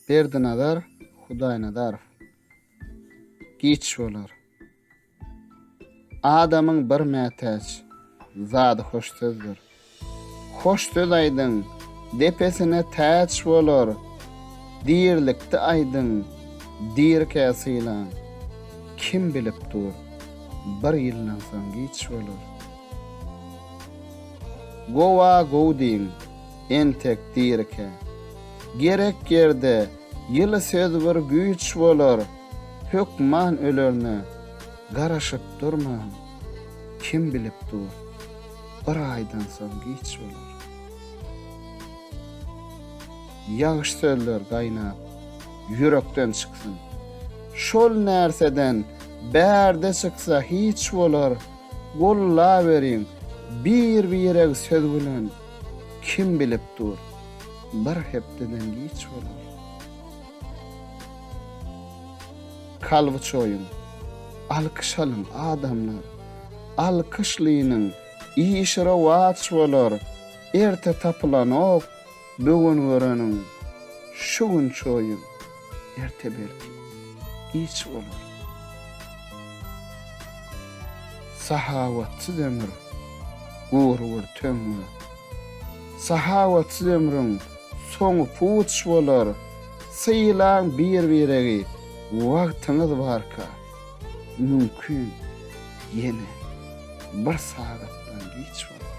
Berdinazar Hudaýnazarow. Giç bolar. Adamyň bir mätäç zady hoş sözdür. Hoş söz aýdyň, depesine täç bolar. Dirilikde aýdyň, dirikä sylaň. Kim bilip dur, bir ýyldan soň giç bolar. Gowa gowy diýiň, entek dirikä. Gerek ýerde ýyly söz bir güýç bolar, Hökman ölerine garaşyp durmaň, Kim bilip dur, bir aýdan soň giç bolar. Ýagşy sözler gaýnap, ýürekden çyksyn. Şol närseden bärde çyksa hiç bolar, Gollaberiň bir-biregi söz bilen, Kim bilip dur, bir hepdeden giç bolar. Kalby çoýuň, alkyş alyň, adamlar, Alkyşlynyň işi rowaç bolar, Erte tapylanok bu gün göreniň, Şu gün çoýuň, erte belki, giç bolar. Sahawatsyz ömür, gury bir töňňe. Sahawatsyz ömrüň soňy puç bolar, Sylaň bir-biregi wagtyňyz barka, Mümkin, ýene bir sagatdan giç bolar.